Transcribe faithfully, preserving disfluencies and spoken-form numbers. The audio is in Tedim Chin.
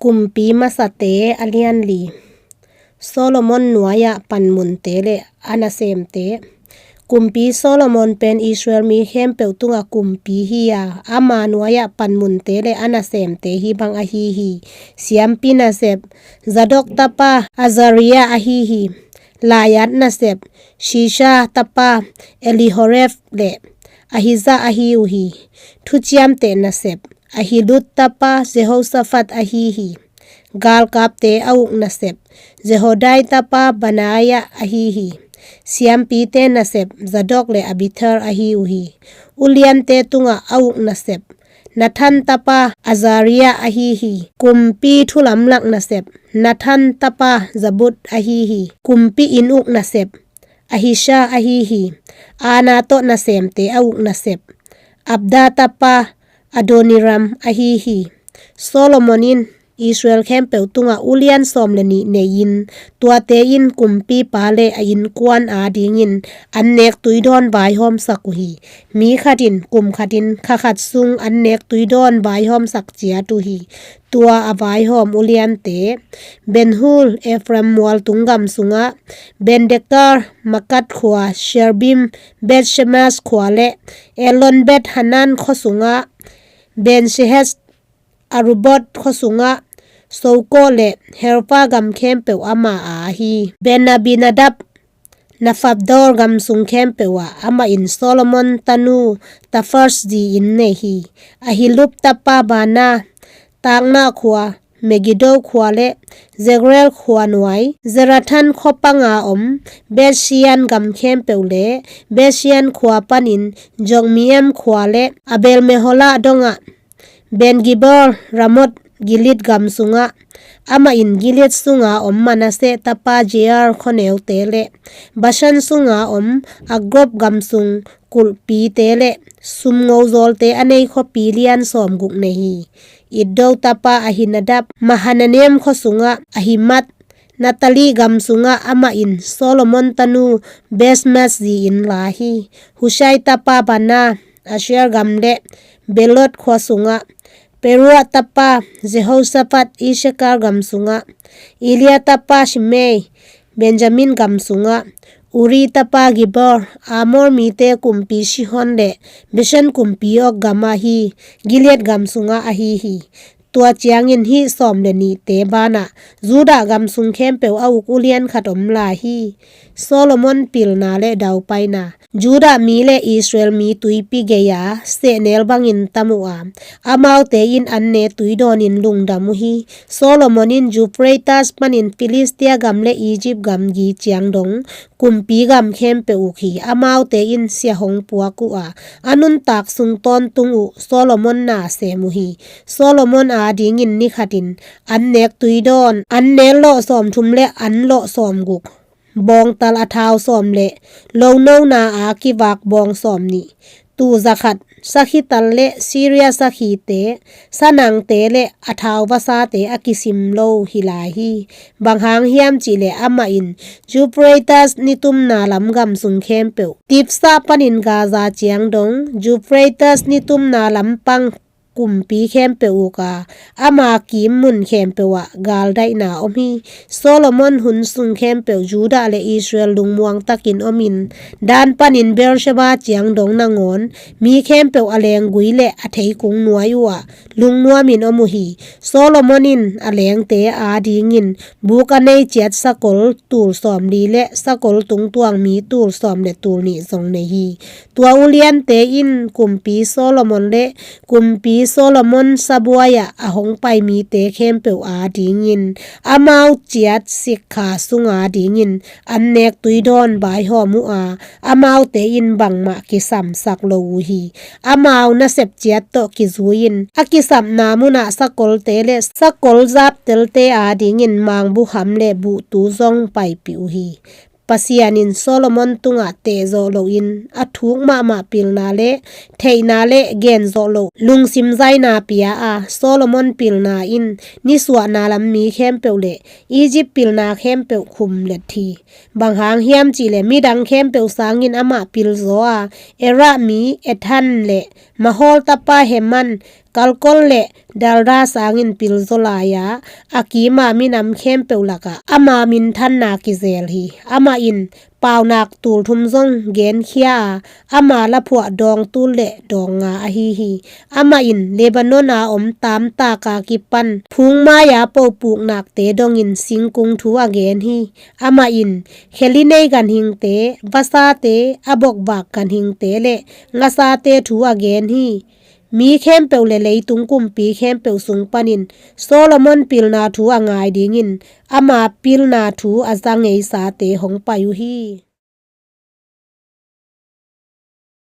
Kumpi Masate a lian li. Solomon nuai-ah panmunte le a nasemte. Kumpi Solomon pen Israel mi khempeuh tungah kumpi hi a, ama nuai-ah panmunte le a nasemte hih bang ahi hi. Siampi nasep Zadok tapa Azariah ahi hi. Laiat nasep Shisha tapa Elihoreph le Ahijah ahi uh hi. Thuciamteh nasep Ahilud tapa Jehoshaphat ahi hi. Galkapte a uk nasep Jehoiada tapa Benaiah ahi hi. Siampite nasep Zadok le Abiathar ahi uh hi. Uliante tungah a uk nasep Nathan tapa Azariah ahi hi. Kumpi thu lamlak nasep Nathan tapa Zabud ahi hi. Kumpi inn uk nasep Ahisha ahi hi. Anathoth nasemte a uk nasep Abda tapa Adoniram ahi hi. Solomon in Israel khempeuh tungah ulian sawm le nih nei-in, tuate in kumpipa le a innkuan adingin annek tuidawn vaihawmsak uh hi. Mi khat in kum khatin kha khat sung annek tuidawn vaihawmsak ciat uh hi. Tua a vaihawm uliante: Ben-hur, Ephraim mualtung gam sungah, Ben-dekar, Maakat khua, Sherbim, Beth-shemesh khua le Elon-beth-hanan khua sungah, Ben-shehesh, Arubot khua sungah, Soko le Helfa gam khempeuh ama a hi. Ben-abinadab, Naphaldoh gam sung khempeuh ah amah in Solomon tanu Taphath zi-in nei hi. Ahilud tapa Bana, Taanach khua, Megiddo khua le Jezreel khua nuai, Zarethan khua panga om Beth-shean gam khempeuh le Beth-shean khua panin Jokmeam khua le Abel-meholah dongah, Ben-gibor, Ramoth-gilead gam sungah, amah in Gilead sunga om Manasseh tapa Jair khuaneute le Bashan sunga om Argob gam sung kulhpite le sumngo zawlte a nei khuapi lian sawmguk nei hi. Iddo tapa Ahinadab, Mahanaim khua sungah Ahiman, Naphtali gam sungah amah in Solomon tanu Basemath zi-in la hi. Hushai tapa Bana, Asher gam le Beeroth khua sungah, Peruah tapa Jehoshaphat, Issakar gam sungah, Elah tapa Shimei, Benjamin gam sungah, Uri tapa Gibor, Amor mite kumpi Sihon le Bashan kumpi Og gamah hi. Gilead gam sungah ahi hi. Tua ciangin hih sawm le nihte banah Judah gam sung khempeuh a uk ulian khat om lai hi. Solomon pilna le daupaina. Judah mi le Israel mi tuipi gei-a sehnel bangin tam uh a, amaute in an ne tuidawnin lungdam uh hi. Solomon in Euphrates panin Philistia gam le Egypt gam gi ciang dong kumpi gam khempeuh uk hi. Amaute in sia hong puak uh a, a nuntak sung tawntung uh Solomon na sem uh hi. Solomon adingin ni khatin an nek tuidawn, an nel lawh sawmthum le an lawh sawmguk, bawngtal a thau sawm le lonona a kivak bawng sawmnih, tuu zakhat sakhi tal le Syria sakhite, sanangte le a thau vasate a kisim lo hi lai hi. Bang hang hiam cihleh amah in Euphrates nitumna lam gam sung khempeuh, Tiphsah panin Gaza ciang dong Euphrates nitumna lampang kumpi khempeuh uk a, ama kim mun khempeuh ah galdaihna om hi. Solomon hun sung khempeuh Judah le Israel lungmuang takin omin, Dan panin Beersheba ciang dong nangawn mi khempeuh a lenggui le a theikung nuai uhah lungnuamin om uh hi. Solomon in a lengte adingin buk a nei ciat sakol tul sawmli le sakol tungtuang mi tul sawm le tul nih zong nei hi. Tua uliante in kumpi Solomon le kumpi Solomon sabuai-ah a hong pai mite khempeuh adingin, amau ciat sikkha sung adingin an nek tuidawn vaihawm uh a, amaute in bangmah kisamsak lo uh hi. Amau nasep ciat tawh kizui-in a kisapna munah sakolte le sakol zaptelte adingin mangbuham le buhtu zong paipih uh hi. Pasian in Solomon tungah tehzawh loin a thuk mahmah pilna le theihna le genzawh loh lungsim zaina pia a, Solomon pilna in nisuahna lam mi khempeuh le Egypt pilna khempeuh khumlet hi. Bang hang hiam cihleh midang khempeuh sangin amah pilzaw a, Arah mi Ethan le Mahol tapa Heman, Kalkol le Daldal sangin pilzaw lai-a, a kima minam khempeuh lakah ama minthanna kizel hi. Amah in paunak tulthum zong genkhia a, ama laphuah dawng tul le dawng nga ahi hi. Amah in Lebanon a om taamtak a kipan phungmai-a popuknakte dongin singkung thu a gen hi. Amah in khe li nei ganhingte, vasate, a bokvak ganhingte le ngasate thu a gen hi. Mi khempeuh le leitung kumpi khempeuh sung panin Solomon pilna thu a ngai dingin ama pilna thu a za ngeisate hong pai uh hi.